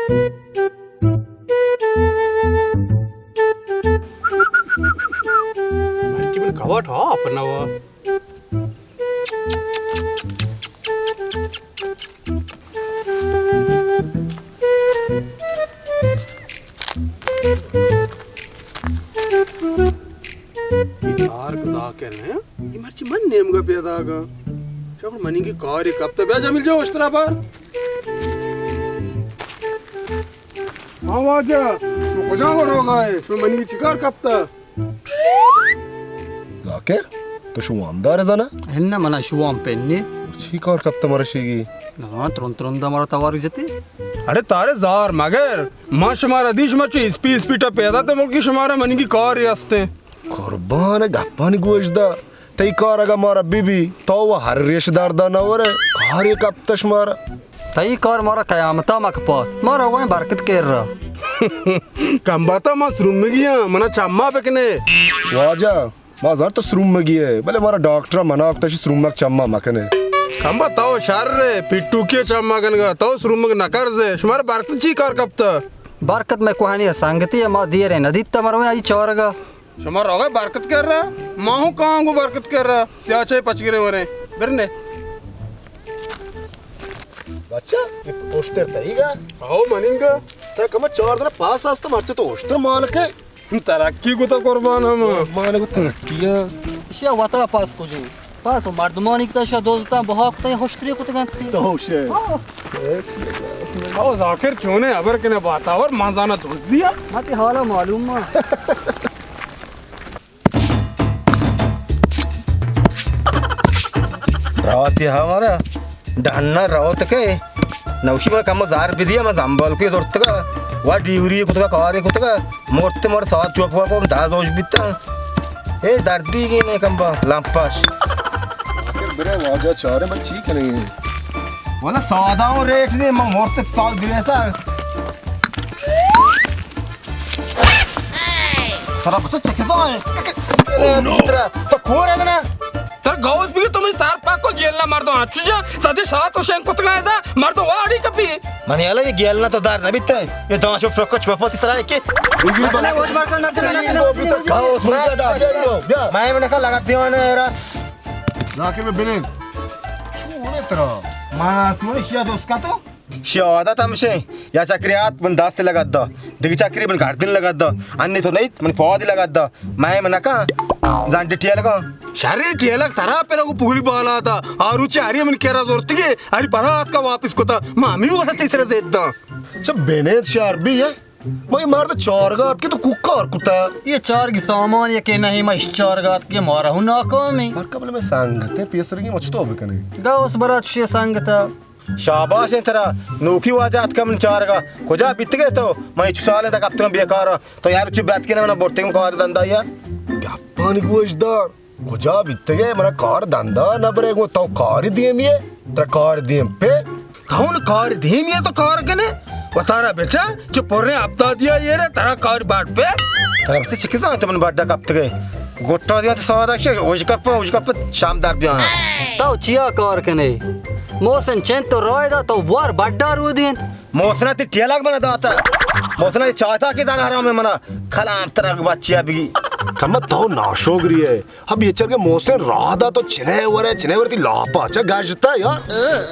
مرچی من کباٹ آپ نہ وا۔ اے چارگ ذاکر نہ ایں، اے مرچی من نیمگا پیداگاں۔ شکر منیگی کارے کپتہ۔ بیا جمیل جو اشترا بار۔ ہاں واجہ، تو کجا روگا ئے؟ شما منیگی چی کار کپتہ؟ ذاکر، تو شوام دار زانا؟ انہ، منا شوام پہ نی۔ چی کار کپتہ مرشیگی؟ نزان، ترند ترند مارا توار جتی۔ اڑے تارے زار مگر، ما شمارا دیش مرچی اسپی اسپیٹا پیدا تے ملکی شمارا منیگی کارے استیں۔ قربان گپانی گوش دا۔ تئی کار اگاں مارا بی بی، تو و ہر ریش دردا نہ ورے۔ کارے کپتش مارا۔ تئی کار مارا قیامتا مکپات۔ ما روگویں برکت کرا۔ کمباتا ما سرومگی آں، منا چما بکنے۔ واجہ، ما زانت تو سرومگی ئے، بلے مارا ڈاکٹر منع کتش سرومگ چما مکنے۔ کمبا تو شر ئے، پٹوکی چما کنگا، تو سرومگ نہ کرزے۔ شمارا برکت چی کار کپتا؟ برکت میں کوہنی سنگتی ئے، ما دیرے نہ دیتا مرویں آئی چارگا۔ شما روگا برکت کرا، ما ہوں کاں گو برکت کرا، سیاہ چائی پچگرے وریں، برنے۔ بچہ، یہ پوسٹر تئیگا؟ آؤ مننگا۔ ترا کما چار دنا پاس آستا مرچہ تو اشتر مالک ئے۔ ترقی کو تو قربان ہم۔ قربان کو ترقی ہے۔ اشیا وتا پاس کو جی۔ پاس و مردمانی کتا شا دوزتا بہا کتا ہشتری کتا گنتی۔ تو ہوشے۔ ہاں۔ او ذاکر چونے ابر کنے باتاور مانزانا دوزیا۔ ماتی حالا معلوم ما۔ راتی ہمارا ڈہنا روت کے نوشی ما کم زار بدیا، ما زمبل کے دورتگا، وا ڈیوری کتگا، کاری کتگا، مرت مر سات چوک وا کو داز ہوش بیتا۔ اے دردی گی نے کم با لمپاش۔ آخر برے واجہ چارے بر چی کنگے؟ والا سادا ہوں ریٹ نہیں، ما مرت سال گریسا۔ ترا بچہ چکے زائیں؟ ترا تو کور ہے نا؟ ترا گوز بھی تو منی سار پاک کو گیلنا مردو آچو جا، سدے شاہ تو شین کتگا ہے دا، مردو واڑی کپی۔ منی حالا یہ گیلنا تو دار نہ بیتا ہے۔ یہ دان شو فکو چھپا تی سرا کے۔ بگیر بلا۔ وقت بار کر نہ کرے، نہ کرے، نہ کرے۔ گوز مجھے دا، بیا۔ میں من کا لگا دیوانا ہے را۔ ذاکر میں بنند۔ چون ہے ترا؟ ما تو شیا دوست کا تو؟ شی عادت ہمشیں، یا چکری آت من دست لگت دا، دگہ چکری من گردن لگت دا، انی تو نیت من پاد لگت دا، میں من نکاں زنڈ ٹیلگاں۔ شریں ٹیلگ ترا پر اگو پولی بالا تا، آروچے ہری من کرا زورتگے، ہری پدا آتکا واپس کتا، ما ہمی واسطے تیسرا زید داں۔ چہ بنید شہر بھی ہے، ما یہ مرد چارگا آتکے تو کوکار کتا۔ یہ چارگی سامان یہ کہ نہیں، ما اس چارگا آتکے مارا ہوں ناکامی۔ ہر قبل میں سنگتے پیسرگی مچ تو بکنے۔ گوس برات شی سنگتا۔ شاباش انت ترا، نوکی واجہ اتکا من چارگا۔ کجا بیتگے تو؟ من چو سالیں تک ہفتگاں بیکاراں۔ تو یار چو بیت کنے منا برتگم کار دندا یا۔ گپانی گوش دار۔ کجا بیتگے منا کار دندا نہ برے گو تو کار دیمی ہے۔ ترا کار دیم پہ۔ تو ان کار دیمی ہے تو کار کنے۔ وتارا بچار۔ چہ پریں ہپتادیا ایرے ترا کار باٹ پہ۔ ترا بس چکی زانت من بڈا کپتگے۔ گٹا دیا تو سادا شے، اوش کپ، اوش کپ، شام در بیان۔ تو چیا کار کنے؟ محسن چنت تو رائے دا تو بوار بڈا رودین۔ محسن تی ٹیلک منا داتا۔ محسن تی چاہتا کہ دان حرام منا کلام ترا بچیا بگی۔ کم تو ناشوگری ہے۔ اب یہ چرگے محسن راہ دا تو چنے ورے، چنے ورے تی لاپا چا گاجتا یار۔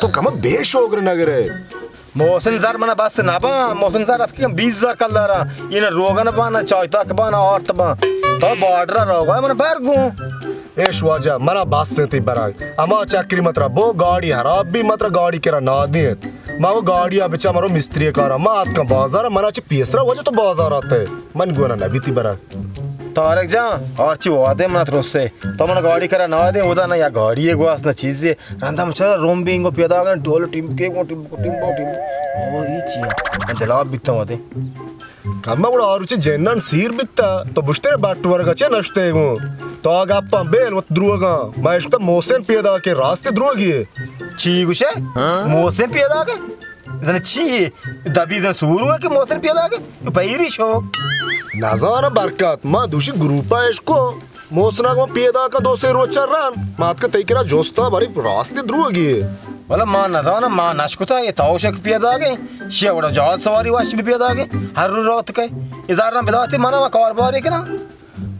تو کم بے شوگر نگرے۔ محسن زر منا بس نہ باں، محسن زر اتکگاں بیست ہزار کلدار آں، اے نہ روگن باں، نہ چائتاک باں، نہ آرت باں۔ تو بارڈر ءَ روگا ئے، منا بر گوں۔ اے شواجہ، منا بس انت تئی برگ۔ ہما چکری مترا بو، گاڑی حراب بی، مترا گاڑی کرا نادینت۔ ما گو گاڑی ءَ بچا مرو مستری کارا، ما اتکاں بازار ءَ، منا چہ پیسرا واجہ تو بازار ءَ اتئے۔ من گونا نبی تئی برگ۔ طارق جان، ہرچی وعدے منا ترسے۔ تو منا گاڑی کرا نادے، اودا نہ یا گاڑی گواست نہ چیزے۔ رندا مچارا روم بینگو پیدا گن، ڈول ٹیمبکے گو، ٹیمبکو، ٹیمبو، ٹیمبو۔ او، ای چیا؟ من دلا بیتاں وتے۔ کما گڑا آ روچے جنان سیر بیتا، تو بشتر بٹ ورگا چے نشتے گو؟ تو آ گپاں بیل وت دروگاں۔ ما اشکتا محسن پیدا کہ راستے دروگی ہے۔ چی گوشے؟ محسن پیدا کہ؟ زن چی؟ دبی زن سورو ہے کہ محسن پیدا کہ؟ پیری شو۔ نزاناں برکت، ما دوشی گروپا اشکو۔ محسن ءَ گوں پیداک ءَ دو سے روچ ءَ رند، ما اتک تئی کرا جستا، بارے راستی دروگی؟ والا ما نزاناں، ما نشکتا اے توشک پیداگیں، شیا وڑا جہاز سواری وش بہ پیداگیں، ہر رو روت کئے۔ اے زراں بداتے منا، ما کاربارے کناں۔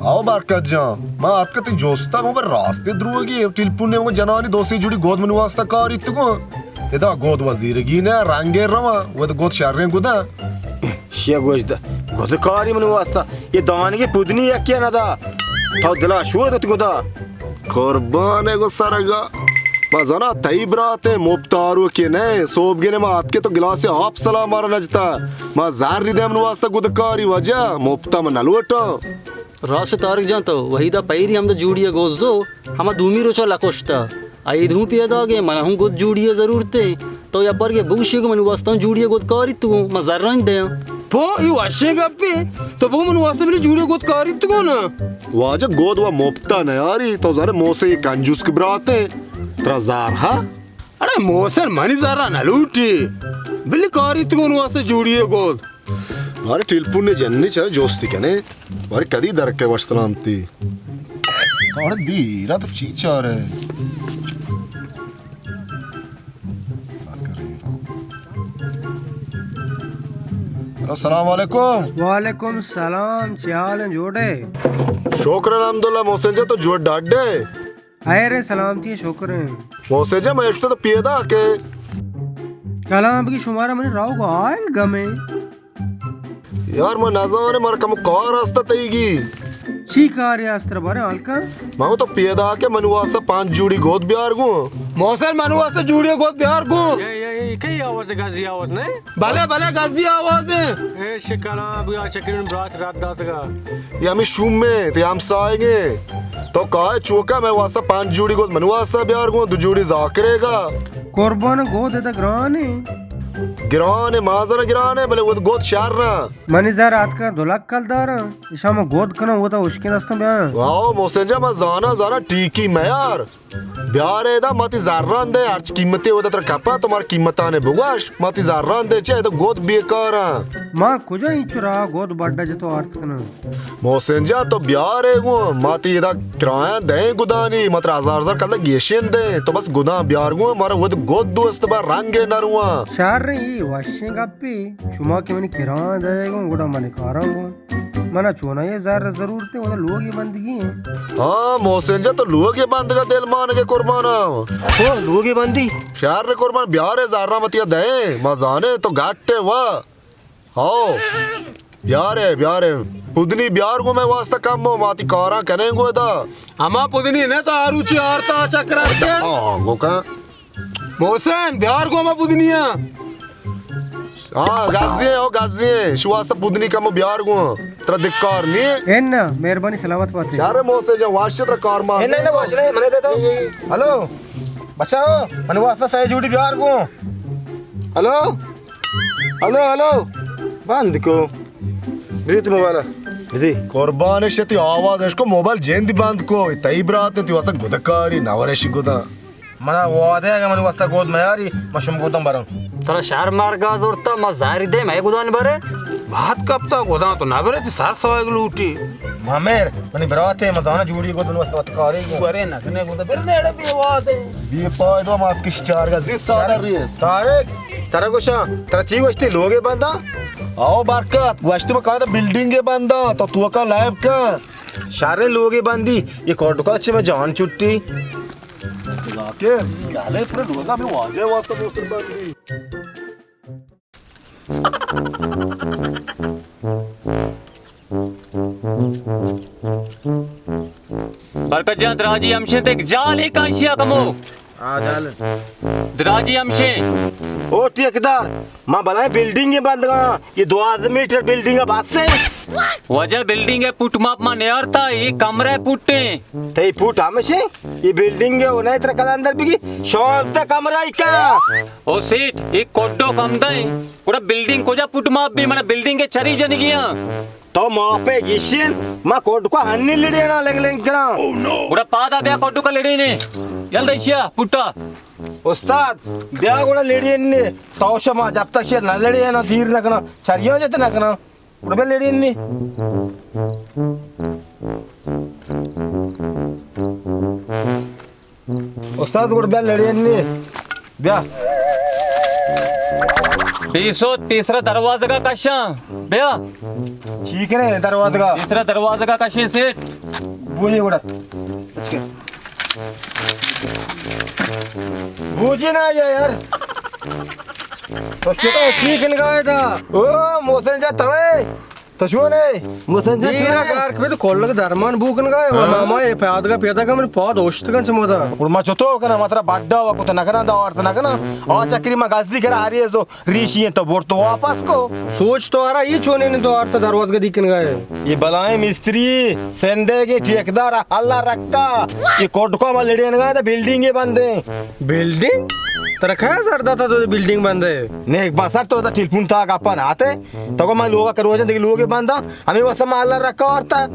او برکت جان، ما اتک تئی جستا، گوں بارے راستی دروگی، ٹیلیفون نے گوں جنانی دو سے جوڑی گود منی واسطہ کاریت گوں۔ ادا گود وزیرگی نہ، رنگے رواں، ود گود شریں گدا۔ شیا گوشت، گدکاری من واسطہ، یہ دانگی پودنی یکی نہ دا۔ تو دلا شور دت گدا۔ قربان گو سرگا۔ ما زنا تئی برات مپتارو کے نہ، صوب گنے ما اتکے تو گلاس آپ سلام مارا نجتا۔ ما زر دے من واسطہ گدکاری وجہ، مپتا من نلوٹا۔ راست طارق جان، تو وحیدا پیری ہمدا جوڑی گوزو، ہما دومی روچا لکشتا۔ آئی دھوں پیداگے، من ہوں گد جوڑی ضرورتے۔ تو یا پر کے بگشی گو من واسطہ جوڑی گد کاری تو، من زران دیاں۔ پو، ای وشیں گپے۔ تو بو من واسطہ بلی جوڑی گد کاری تو نا۔ واجہ گد و مپتا نیاری، تو زر موسے کنجوس کے براتے۔ ترا زار ہا؟ اڑے موسن منی زرا نہ لوٹی۔ بلی کاری تو من واسطہ جوڑی گد۔ بارے ٹیلیفون نے جننی چارے جوستی کنے۔ بارے کدی درکے وش سلامتی۔ اڑے دیرا تو چی چارے؟ بس کر رہی ہوں۔ ہلو، السلام علیکم۔ وعلیکم السلام، چی حال ہیں، جوڑے؟ شکر الحمدللہ، محسن جان تو جوڑ ڈاڈے؟ خیر ہے، سلامتی ہے، شکر ہے۔ محسن جان، میں اشتہ تو پیدا کے۔ کلام کی شمارا منی راو گائے گمے۔ یار، من نزانم، مارا کمو کار است تئیگی۔ چی کارے است ترا بارے حال کن؟ من تو پیدا کے منو واسطہ پانچ جوڑی گود بیار گوں۔ محسن، منو واسطہ جوڑی گود بیار گوں۔ اے، اے، اے، کئی آواز ہے؟ گزی آواز نہیں؟ بلے، بلے، گزی آواز ہے۔ اے شکلا بیا چکرین برات رات داتگا۔ یہ ہمیں شوم میں تے ہمسائیں گے۔ تو کائے چوکا، میں واسطہ پانچ جوڑی گود منو واسطہ بیار گوں، دو جوڑی ذاکرے گا۔ قربان گود ادا گرانے۔ گرانے، مازن گرانے، بلے وہ گود شر نہ۔ منی زر آتکا دو لکھ کل داراں، اشاں ما گود کناں، وتا اشکیں دستاں بیاں۔ واو، محسن جان، ما زانا، زانا، ٹیکی میار۔ بیارے دا، ما تی زران دے، ہرچ قیمتے وتا تر کپا، تو مار قیمتانے بگوش، ما تی زران دے، چے دا گود بیکاراں۔ ما کجا اینچو راہ گود بڈا جتو آرت کناں؟ محسن جان، تو بیارے گوں، ما تی ادا کرایاں دیں گدانی، ما ترا ہزار ہزار کلدار گیشین دیں، تو بس گداں بیار گوں، مارا ود گد دوست با رنگ نرواں۔ شر ای وشیں گپی، شما کہ منی کرایاں دے گوں، گڑا منی کاراں گوں۔ منا چونا یہ زر ضرورت ہے، ودا لوگی بندگی ہیں۔ ہاں، محسن جان، تو لوگی بندگا دل مانگے قربانا۔ او، لوگی بندی؟ شر قربان، بیارے زراں متیا دیں، ما زانے تو گٹے وا۔ ہاو، بیارے، بیارے۔ پودنی بیار گوں میں واسطہ کم ہو، ماتی کاراں کنیں گوں ادا۔ ہما پودنی نہ تو آروچی آرتا چکر آرتا۔ ہاں، گو کن۔ محسن، بیار گوں ہما پودنیا۔ ہاں، گزی ہیں، او گزی ہیں۔ شو واسطہ پودنی کم بیار گوں۔ ترا دکار نہیں؟ اے نا، مہربانی سلامت باتے۔ یار محسن جان، واشت ترا کار مان۔ اے نا، نا، واش نہیں، منے دے تو۔ ہلو، بچاؤ، من واسطہ سہ جوڑی بیار گوں۔ ہلو؟ Hello, hello. بند کو۔ بزی تو موبائل۔ بزی۔ قربان شتی آواز اش کو موبائل جیندی بند کو۔ تئی برات تی واسا گدکاری نورشی گدا۔ منا وعدہ اگا من واسطہ گود میاری، ما شم گودم برم۔ ترا شہر مارگا زورتا، ما زاری دے، میں گدان برے۔ بات کپتا گدان تو نہ برے، تی سر سوائے لوٹی۔ مامر، منی براتے، ما دانا جوڑی گود نو واسطہ کاری گو۔ برے نہ کنے گود، برے نیڑے بے واسے۔ بے پائدو مات کش چارگا زی سادہ ریس۔ طارق، ترا گوشاں، ترا چی گوشتی لوگے بنداں؟ آو برکت، گوشتی ما کادا بلڈنگے بنداں، تو تو کا لائب کا۔ شارے لوگے بندی، یہ کوڈکا چے میں جان چھٹی۔ ذاکر، گالے پر لوگا میں واجہ واسطہ موسر بندی۔ برکت جان، دراجی ہمشیں تک جال ہی کانشیا کمو۔ آ جال۔ دراجی ہمشیں۔ او ٹھیکیدار، ما بلائیں بلڈنگ بندگاں، یہ دوازدہ میٹر بلڈنگ بس ہے۔ واجہ بلڈنگ ہے پٹ ماپ ما نیارتا، یہ کمرہ پٹیں۔ تئی پٹ ہمشیں، یہ بلڈنگ ہے، انہیں تر کل اندر بگی، شانزدہ کمرہ ہی کا۔ او سیٹ، یہ کوڈو کم دیں، گڑا بلڈنگ کجا پٹ ماپ بھی، منا بلڈنگ کے چری جنگیاں۔ تو ماپے گیشین، ما کوڈکا ہنی لڑینا لنگ لنگ کرا۔ گڑا پادا بیا کوڈکا لڑینے۔ یل دشیا پٹا۔ استاد، بیا گڑا لڑینے۔ تو شما جب تک شیر نہ لڑینا، دیر نہ کنا، چریوں جت نہ کنا۔ گڑا بیا لڑینے۔ استاد، گڑ بیا لڑین نی۔ بیا۔ پیسو، پیسرا دروازگا کشاں۔ بیا۔ چی کنے دروازگا؟ پیسرا دروازگا کشیں سیٹھ۔ بوجی گڑا۔ بوجی نا یا یار۔ تو چتا چی کنگا ہے دا؟ او محسن جان، توے؟ تو چون ئے؟ محسن جان، چون ئے؟ گار کپت، کلگ درمان بو کنگا ئے۔ ہاں۔ ماما اے پیادگا پیادگا من پاد اوشتگن چمودا۔ گڑ ما چتو کناں؟ ما ترا بڈا وقت نہ کناں، دعوت نہ کناں۔ آ چکری ما گزدی کرا ہری تو ریشی تو برت واپس کو۔ سوچ تو آرا، یہ چونیں تو آرتا دروازگا دی کنگا ئے۔ یہ بلائیں مستری، سندے کے ٹھیکدار اللہ رکھا۔ یہ کوڈ کو ما لڑینگا دا بلڈنگ بندے۔ بلڈنگ؟ ترا کیا زر داتا تو بلڈنگ بندے؟ نیک بسر تو دا ٹیلیفون تا گپا نہ آتے۔ تو کو من لوگا کروجن دیگه لوگے بنداں، ہمیں واسطہ ما اللہ رکھا آرتا۔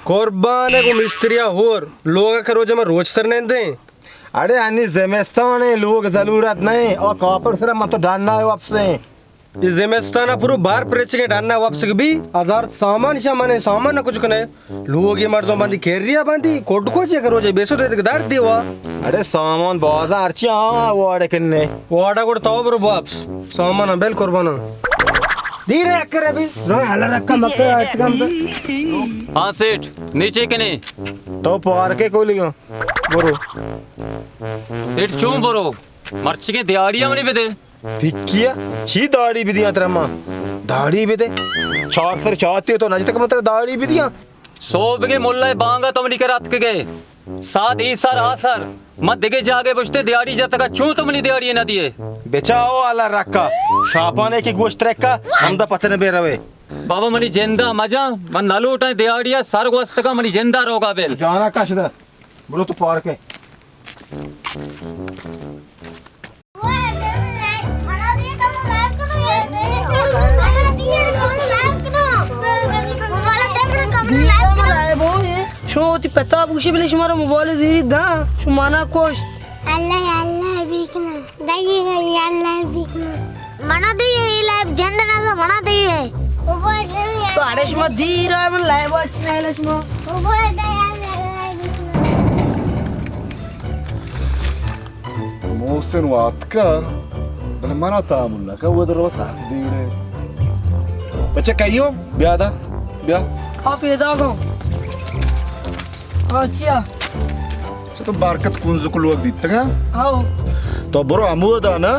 قربان کو مستریا ہور، لوگا کروجے ما روچ سر نندیں۔ اڑے انی زمستان ہے، لوگ ضرورت نہیں، او کاپڑ سر من تو ڈننا ہے واپسیں۔ یہ زمستان پرو بار پرچ کے ڈننا واپس بی۔ ہزار سامان شا منے سامان نہ کچھ کنے۔ لوگی مردم بندی کیریا بندی، کوڈ کو چے کرو جے بیسو دے دے درد دیوا۔ اڑے سامان بازار چی آ واڑے کنے۔ واڑا گڑ تو برو واپس۔ سامان بیل قربانا۔ دیر ہے کرے بھی۔ رو حالا رکھا مکہ آٹکم تو۔ ہاں سیٹھ، نیچے کنے۔ تو پارکے کو لگا۔ برو۔ سیٹھ چون برو؟ مرچی کے دیہاڑی ہم نہیں بدے۔ پھکیا، چی داڑی بدیاں ترا ما؟ داڑی بدے۔ چار سر چاتی تو نجتک من ترا داڑی بدیاں۔ صوبگے ملا بانگا تو منی کر اتکگے۔ ساعت ای سر آ سر۔ من دگہ جاگے بشتے دیاڑی جتگا، چون تو منی دیاڑی نہ دیے؟ بچا او اللہ رکھا۔ شاپانے کی گوشت رکھا، ہمدا پتن بے روے۔ بابا منی جندا مجا، من نہ لوٹاں دیاڑیا، سر گوستگا منی جندا روگا بل۔ جانا کش دا۔ برو تو پارکے۔ شما وتی پتا بگوشی بلے شما را موبائل زیری دا، شما مانا کوش۔ اللہ، اللہ بیکنا۔ دئی گئی اللہ بیکنا۔ منا دئی ہے، یہ لائف جند نہ تھا، منا دئی ہے۔ تو اڑے شما دیر ہے، من لائف واچ نہیں لے شما۔ محسن واتکا، بلے منا تامل نہ کا، وہ در سخت دیر ہے۔ بچہ کئیو، بیا دا، بیا۔ آ پیدا کو۔ آ چیا؟ چہ تو برکت کنزک لوگ دیتگا؟ آو۔ تو برو ہمودا نا،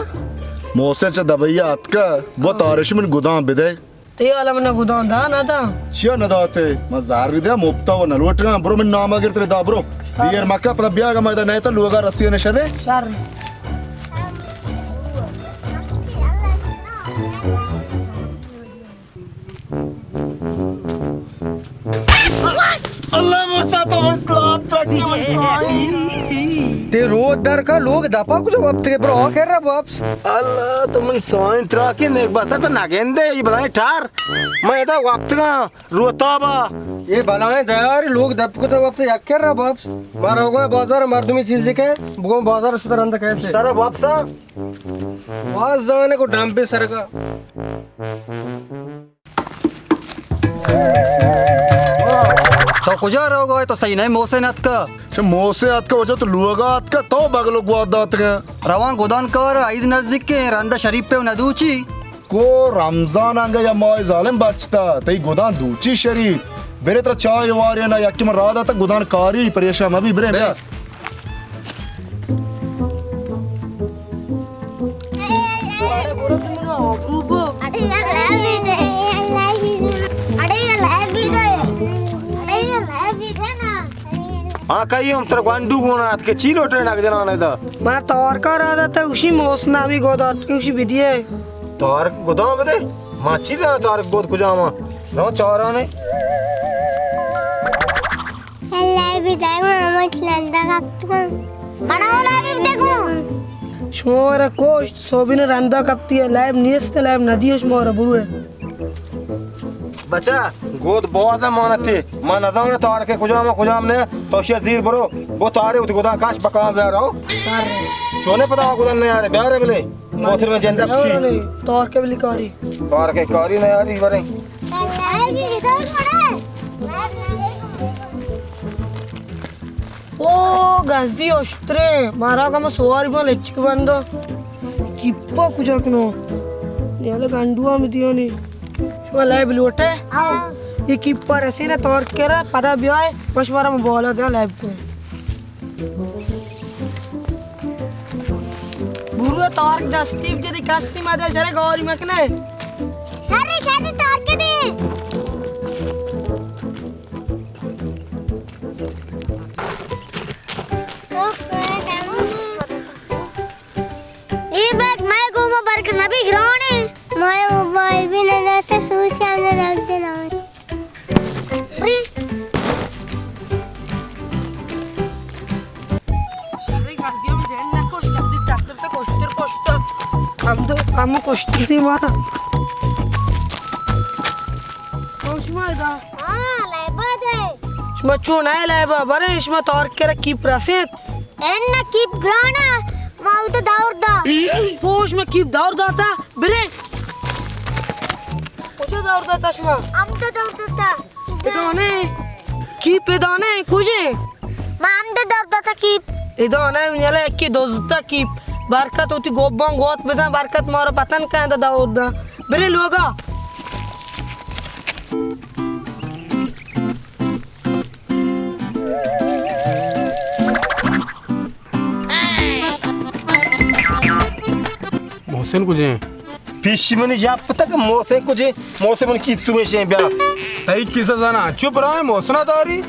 محسن چہ دبئی اتکا، بو تارش من گدان بدے۔ تئی حالا منا گدان دا نہ دا؟ چیا نہ داتے؟ من زر دیا مپتا و نہ لوٹگا۔ برو من ناما گر ترے دا برو۔ دیر مکہ پدا بیا گا، ما ادا نہ تا لوگا رسی نہ شرے۔ شر۔ اللہ مرتا تو من کلاب ترکی من سائیں۔ تے روت در کا لوگ دپا کجا وپت کے برو آ کر رہا واپس۔ اللہ تو من سائیں ترکی نیک بسر تو نگندے، یہ بلائیں ٹار۔ میں ادا وپتگا روتابا۔ یہ بلائیں دیار لوگ دپ کجا وپت یک کر رہا واپس۔ مارا ہوگا بازار مردمی چیزی کے، بگو بازار شد رند کہتے۔ سر واپسا۔ باز زانے کو ڈمپے سرگا۔ تو کجا روگا ئے؟ تو صحیح نہیں، محسن اتکا۔ چہ محسن اتکا، وجہ تو لوگا اتکا، تو بگلو گوات داتگا۔ روان گدان کار عید نزدیک کے، رندا شریف پہ ندوچی۔ کو رمضان انگا یا ماہ ظالم بچتا، تئی گدان دوچی شریف۔ برے ترا چائے وارے نا، یکی من راہ داتا گدان کاری، پریشان مبی، برے بیا۔ ہاں، کئی ہم تر گوانڈو گونا ات کہ چی لوٹے نگ جنان ہے دا؟ ما تارکا را داتا، اسی موس نامی گودات کہ اسی بدیے۔ تارک گدان بدے؟ ما چی زانا تارک بود کجاما؟ رو چارانے۔ اللہ بھی دائم ہمت لندا کپتگا۔ بڑا والا بھی دیکھو۔ شما را کوشت، سوبین رندا کپتی ہے، لائب نیست، لائب ندیو شما را برو ہے۔ بچا، گود باز مانتی۔ ما نزانو تارک کجام کجام نے، تو شی زیر برو، بو تارے وتی گدان کاش بکام بیارو۔ چونے پدا گدان نیارے، بیارے بلے۔ موسر میں جندہ کشی۔ تارک بلی کاری۔ تارک کاری نیاری برے۔ او گزی اشترے، مارا کم سواری بان لچک بندو۔ کیپا کجا کنو؟ نیالے گنڈوا میں دیانی۔ شما لیب لوٹے؟ ہاں۔ یہ کیپا رسینے تارک کرا، پدا بیائے، ما شمارا موبائل دیاں لیب کو۔ برو تارک دستی جدی کسی مدے شرے گوری مکنے۔ شرے، شرے تارک دے۔ اے بیگ مئے گوما برک نبی گرانے۔ مئے موبائل بھی نہ رہتا، سوچ ہم نہ رکھ دینا۔ ارے۔ ارے، گردی ہم جن نہ کش، گردی ڈاکٹر تو کشتر کشتر۔ ہم تو کم کشتر دی مارا۔ کون شما ادا؟ ہاں، لیبا دے۔ شما چون ہے لیبا؟ برے شما تارک کرا کیپ رسیت۔ اے نہ کیپ گرانا، ما او تو دور دا۔ پوش میں کیپ دور داتا، برے۔ کجا دور داتا شما؟ ہم تو دور داتا۔ ادانے؟ کیپ ادانے؟ کجے؟ ما ہم تو دور داتا کیپ۔ ادانے، من یلا یکی دوزتا کیپ۔ برکت ہوتی گوبان گوت بدن، برکت مارا پتن کن دا دور دا۔ برے لوگا۔ محسن کجے؟ پیشی منی جاپ پتا کہ محسن کجے؟ محسن من کیت سو میشیں بیا۔ تئی کیسہ زانا چپ رہا ہے محسن داری؟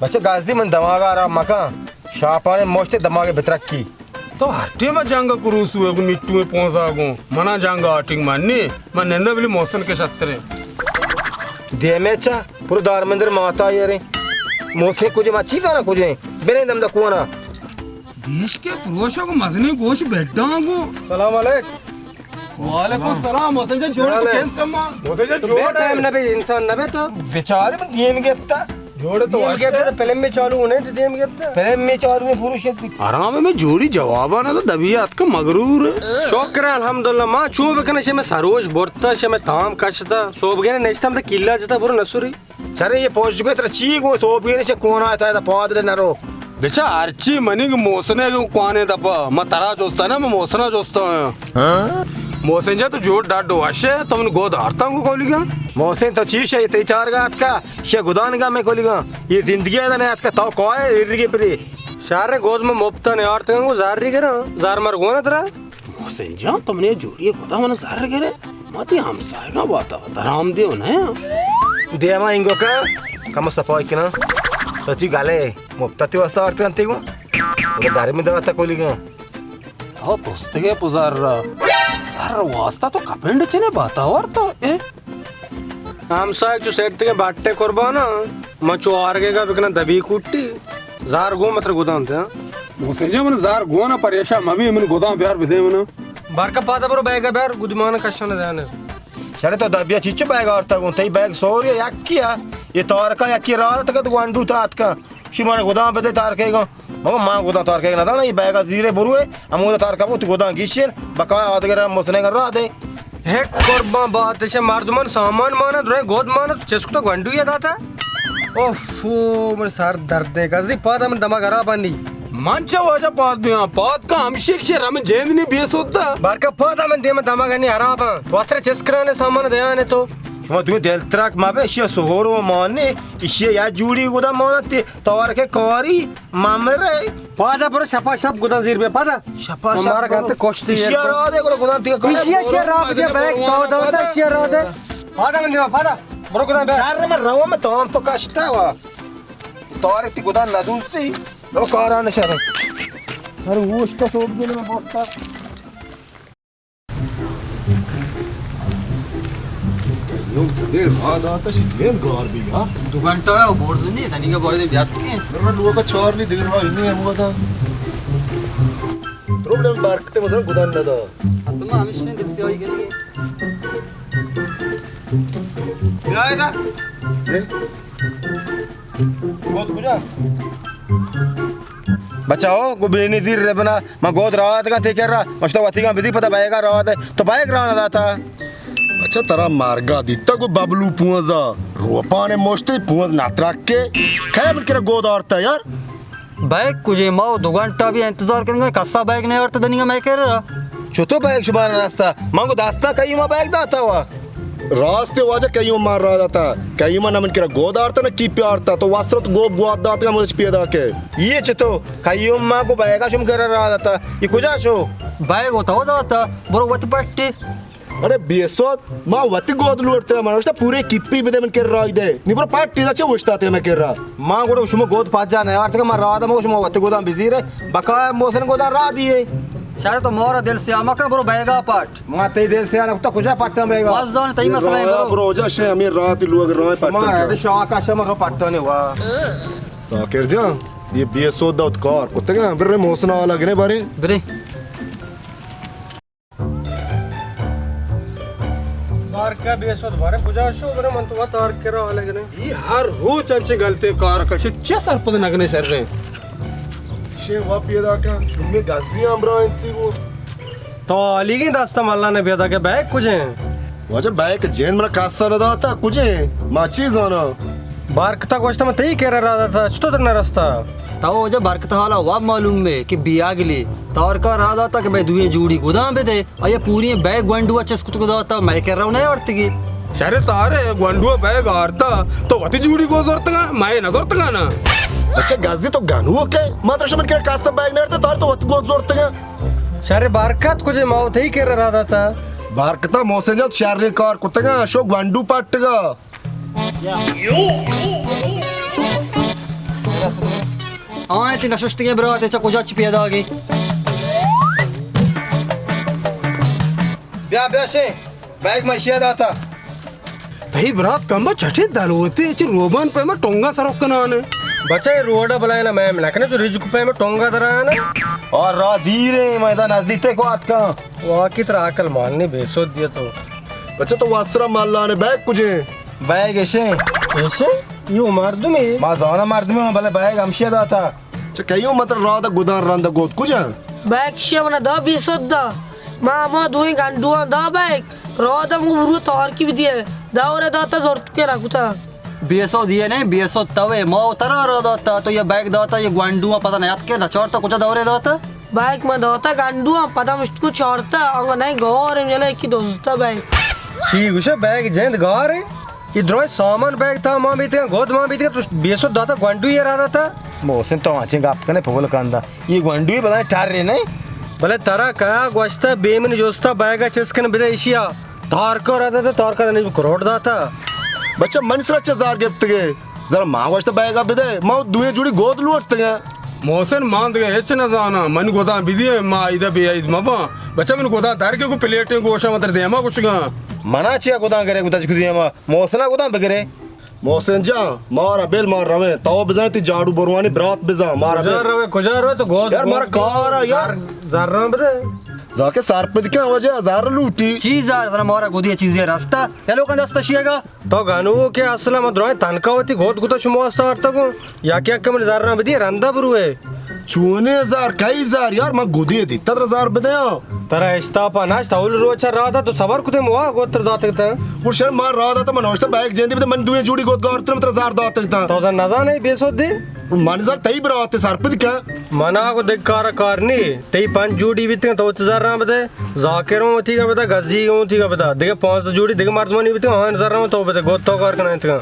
بچہ گازی من دماغ آرام مکان۔ شاپانے مشتے دماغ بترکی۔ تو ہر ٹیم جنگ کروسو ہے، گوں مٹو پونزا گوں۔ منا جنگ آٹنگ من نی، من نندہ بلی محسن کے شترے۔ دیمے چا، پورو دار مندر ماتا یرے۔ محسن کجے ما چیزانا کجے؟ برے دم دا کوانا۔ دیش کے پروشا کو مزنی گوش بیٹھا گوں۔ سلام علیک۔ وعلیکم السلام، محسن جان جوڑ تو کیس کما؟ محسن جان تو جوڑ بے ٹائم نہ بے، انسان نہ بے تو۔ بیچارے من دیم گپتا۔ جوڑ تو دیم گپتا، فلم میں چالو ہونے تو دیم گپتا۔ فلم میں چالو ہے پورو شت۔ آرام میں جوڑی جوابا نہ تو دبی اتکا مغرور۔ شکر الحمدللہ، ما چو بکنے شے میں سروش برتا، شے میں تام کشتا، صوب گنے نشتم تو کلا جتا برو نسوری۔ چرے یہ پوچ کو ترا چی گو تو بھی نے چ کونا تا پادر نہ رو۔ بچا ہرچی منی کہ محسن ء گوں کوانے دپا، ما ترا جوستا نہ، ما محسن ء جوستا آں۔ محسن جان تو جوڑ ڈاڈو وش ئے، تو من گود آرتاں گوں کولیگاں۔ محسن تو چی شے تئی چارگا اتکا، شے گدان گا میں کولیگاں۔ یہ زندگی ء نہ اتکا، تو کوئے ارگی پری۔ شہر گود میں مفتا نے آرتاں گوں زاری گراں، زار مر گونا ترا۔ محسن جان، تو منی جوڑی ء کتا من زر گرے؟ ما تی ہمسایگاں باتا درام دیو نہ۔ دیما انگو کا کم صفائی کنا۔ تو چی گالے مفتا تی واسطہ آرتے انتے گو؟ دارے میں داتا کولی گا۔ تو پستگے پزار را۔ زر واسطہ تو کپنڈ چنے باتا وارتا، اے؟ ہمساہگ چو سیٹ تکیں باٹے قربانا، من چو آرگے گا بکناں دبی کوٹی، زار گون متر گدان تے، ہاں؟ محسن جان، من زار گون پریشان مبی، من گدان بیار بدے منا۔ بارکا پادا برو بیگا بیار، گدمان کشان دیانے۔ شرے تو دبیا چیچو بیگ آرتا گون، تئی بیگ سوری یکی ء، یہ تارکا یکی راہ تک گوانڈو تا اتکا۔ شی مارا گدان بدے تارکے گا۔ مگو ما گدان تارکے گا ندانا، یہ بیگا زیرے بروے، ہمودا تارکا بوت گدان گیشین، بقایا آدگر ہم مسنے گا راہ دے۔ ہے قربان بات شے مردمان سامان مانا، درے گود مانا، تو چسک تو گونڈو یا داتا۔ اوفو، من سر درد دے گزی، پادا من دما گرا بنی۔ من چا واجہ پاد بیاں، پاد کا ہمشک شے رم جیند نی بے سودا۔ بارکا پادا من دیم دما گنی حراباں۔ واسرے چسکرانے سامان دیانے تو۔ شما دوی دل ترک مبے، اشیا سہور و مانے، اشیا یا جوڑی گدا مانا تی توار کے کاری۔ مامرے۔ پادا برو شپا شپ گدان زیر بیا پادا۔ شپا شپ مارا برو۔ گنت کشتی اشیا را دے گدان تیگا کشتی۔ اشیا چیا را دے بیگ تو داتا اشیا را دے۔ پادا من دیما پادا۔ برو گدان بیا۔ شر من رو من تام تو کشتا وا۔ تارک تی گدان ندوستی۔ رو کاران شر۔ ہر ہوش کا سوب دل میں بوستا۔ نوں دیر راہ داتا شی جند گار بی ہا۔ دو گھنٹہ ہے، برز نہیں، تنی کا بارے بیات کے۔ میرا لوگا چار نہیں دیر راہ نہیں ہے ہوا تھا۔ پرابلم بارکتے مزن گدان نہ دا۔ اتما ہمیش نے دل سیاہی کے لیے۔ کیا ہے دا؟ بچاؤ، گو بینی زیر ربنا، ما گود راہ اتکاں تے کرا، مشتا وتیگاں بدی پتا بیگا راہ دے، تو بیگ راہ نہ داتا۔ بچا ترا مارگا دیتا گو ببلو پونزا، روپانے مشتے پونز نہ ترکے، کھے من کرا گود آرتا یار۔ بیگ کجے؟ ما دو گھنٹہ بی انتظار کنگا، کسا بیگ نیارت دنیگا مئے کرا۔ چتو بیگ شمارا رستا؟ من گو دستا کئیوما بیگ داتا وا۔ راست واجہ، کئیوم ما را داتا۔ کئیوما نہ من کرا گود آرتا نہ کیپی آرتا، تو وسرت گوب گوات داتگا مجھ پیدا کے۔ یہ چتو؟ کئیوم ما گو بیگا شم کرا را داتا۔ یہ کجا شو؟ بیگ و تو داتا، برو وت پٹی۔ ارے بے سود، ما وتی گود لوٹتے، من گوشتا پورے کیپی بدے من کر رائی دے۔ نی برو پٹی دا چے وشتا تے میں کر را۔ ما گوڑا شما گود پاجا نہ آرتگا، ما را دم شما وتی گودان بزیرے، بقایا محسن گودان را دیے۔ شر تو مورا دل سیاہ مکن، برو بیگا پٹ۔ ما تئی دل سیاہ نہ کتا، کجا پٹا بیگا؟ باز زان تئی مسئلہ ہے، برو۔ برو جا شے ہمیں رات لوگ رائے پٹا۔ ما رات شاہ کا شما رو پٹا نے وا۔ ساکر جان، یہ بے سود دوت کار کتگا، برے محسن آلا گنے بارے۔ برے۔ بارکا بے سود بارے کجا شو؟ برے من تو تار کرا حال گنے۔ یہ ہر روچ انچے غلطے کار کشے، چے سرپد نگنے شر رہے۔ شے وا پیدا کا، شمی گزی امرا انتی گو۔ تو علی کے دستا ملا نے پیدا کے بیگ کجے؟ واجہ بیگ جین منا کاسا نہ داتا کجے؟ ما چیز آنا۔ بارکتا گوشتا من تئی کرا را داتا، چطور در نہ رستا؟ تو واجہ بارکتا حالا واب معلوم ہے کہ بی آگلی تارکا را داتا کہ میں دوئیں جوڑی گودان بدے، آیا پوری بیگ گونڈو چست کت کو داتا، میں کرا نہ ورتگی۔ شر تارے گونڈو بیگ آرتا، تو وتی جوڑی گو زورتگا، میں نہ زورتگا نا۔ اچھا گزی تو گنو کے، ما تو شمن کرا کاسا بیگ نہ ورتا، تار تو وتی گو زورتگا۔ شر بارکت کجے؟ ما تئی کرا را داتا۔ بارکتا محسن جان شر کار کتگا، شو گونڈو پٹگا۔ آئیں تئی نششتگیں برات چہ کجا چی پیدا گی؟ بیا، بیا شے، بیگ من شیا داتا۔ تئی برات کمبا چٹے دلوتے، چہ روبان پیما ٹونگا سرک کنانے۔ بچہ، اے روڈا بلائنا میں نکنے، چہ رجک پیما ٹونگا درائنا۔ اور را دیرے، میں دا نزدیک تے کو آتکا۔ واقعی ترا عقل مان نے، بے سود دیا تو۔ بچہ، تو واسرا مالانے، بیگ کجے؟ بیگ ایشے۔ ایشے؟ یو مردمے؟ ما زانا مردمے، بلے بیگ ہمشی داتا۔ چہ کئیو متر را دا گدان رند گوت کجا؟ بیگ شے منا دا بے سود دا۔ ما ہما دوئیں گنڈواں دا بیگ، را دا مو برو تارکی بدیے۔ دورے داتا زرت کے نہ کتا۔ بے سود یہ نہیں، بے سود توے۔ ما و ترا را داتا، تو یہ بیگ داتا، یہ گوانڈواں پتہ نہیں ات کے نہ چارتا کجا دورے داتا۔ بیگ ما داتا گنڈواں، پدا مشت کو چارتا، انگا نہیں گار انجلے کی دوزتا بیگ۔ چی گوشے بیگ جند گار ہے؟ یہ درائیں سامان بیگ تا ما بیتگا، گود ما بیتگا، تو بے سود داتا گوانڈو یہ را داتا۔ محسن تو آنچیں گپ کنے پگل کندا۔ یہ گوانڈو یہ بلائیں ٹر ہے نہیں؟ بلے ترا کیا گوشتا بے من جوستا بیگا چس کن بدے ایشیا۔ تارکا را داتا، تارکا دنے کروڑ داتا۔ بچہ من سرا چہ زار گپتگے؟ ذرا ما گوشت بیگا بدے، ما دوئیں جوڑی گود لوٹتگاں۔ محسن، ما دگہ ہچ نہ زاناں، من گداں بدیے، ما ایدا بے عید مباں۔ بچہ من گداں در کے گو پلیٹیں گوشاں متر دیما گوشگاں۔ منا چیا گداں گرے گو تجک دیما؟ محسنا گداں بگرے۔ محسن جان، مارا بل ما رویں، تو بزاں تی جاڑو بروانی برات بزاں، مارا کجا بل۔ روے، کجا روے تو گود، یار، گود، مارا گود، کار آ، یار۔ زر، زراں بدے۔ زاکے سرپد کن وجہ زر لوٹی۔ چیز آ، زرا مارا گدی چیزے رستا۔ یلو کن دست شیگا۔ تو گنوکے، اصلا من درائیں تنکا وتی گود گتا شما واسطہ آرتگوں۔ یک یک من زراں بدی رندا بروے۔ چونے زار، کئی زار یار، من گدی دیتا ترا زار بدیاں۔ ترا اشتاپا نشت، اول روچا را دا تو صبر کتے موا گوتر داتگ تا۔ گوشے ما را دا تا من نوشتا بیگ جندی بدے، من دوئیں جوڑی گود گارتر ترا زار داتگ تا۔ تو زن نزانے بے سود دی؟ من زار تئی برات سرپد کن۔ منا کو دگ کارا کار نی۔ تئی پنچ جوڑی بیتگاں، تو وتی زراں بدے، زاکر اوں وتیگاں بدا، گزی اوں وتیگاں بدا، دگہ پانزدہ جوڑی دگہ مردمانی بیتگاں، آہانی زراں تو بدے، گود تو کار کنائینتگاں۔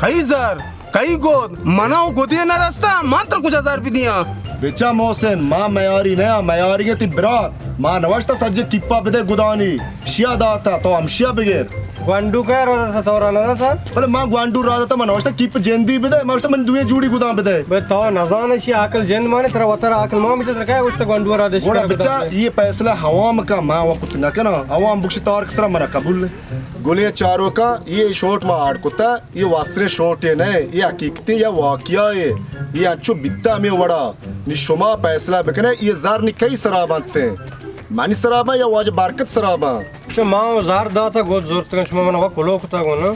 کئی زر؟ کئی گود؟ منا و گدے نہ رستا، من ترا کجا زر بدیاں؟ بچا محسن، ما میاری نیا، میاری گے تی برات، ما نوشتا سجے کیپا بدے گدانی، شیا داتا، تو ہمشیا بگر۔ گونڈو کا را داتا، تو را نہ داتا؟ بلے ما گوانڈو را داتا، من نوشتا کیپ جندی بدے، من نوشتا من دوئیں جوڑی گداں بدے۔ بے تو نزانے شی عقل جند مانے، ترا وترا عقل ما میتے، ترا کئے گوشتا گوانڈو را دے؟ گوڑا بچا، یہ فیصلہ عوام کا، ما وقت نہ کنا، عوام بخش تارک سرا منا قبول نے۔ گلے چاروکا، یہ شوٹ ما آڑ کتا، یہ واسرے شوٹے نہ، یہ حقیقتی یا واقعہ ہے، یہ انچو بیتا ہمیں وڑا۔ نی شما فیصلہ بکنے، یہ زر نی کئی سرا بنتے؟ منی سرا بن یا واجہ برکت سرا بن؟ چہ ما و زر داتا گود زورتگن، شما من وا کلو کتا گونا۔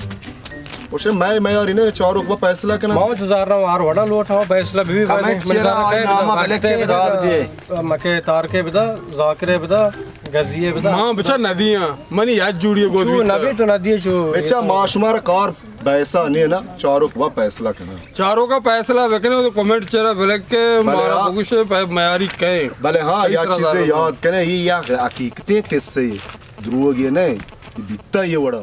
گوشے مئے میاری نے، چاروک با فیصلہ کنن۔ ما و تو زر ہر وڑا لوٹ ہوا فیصلہ بھی کمنٹ بنے، چرا من زر آئی کئے نامہ بدا، بلکہ برکتے بدا، راب دے۔ مکے تارکے بدا، ذاکرے بدا، گزیے بدا۔ ما بچا ندیاں، منی یاد جوڑی گو چو نبی تو ندیے چو۔ بچا ما شمارا کار بیسا نے نا، چاروک وا فیصلہ کنا۔ چاروکا فیصلہ بکنے تو کمنٹ چرا بلک کے بلے مارا ہاں۔ بگوشے پہ میاری کہیں۔ بلے ہاں، یا چیزیں یاد کنے، یہ یا حقیقتیں قصے، دروگے نہیں، یہ بیتا یہ وڑا۔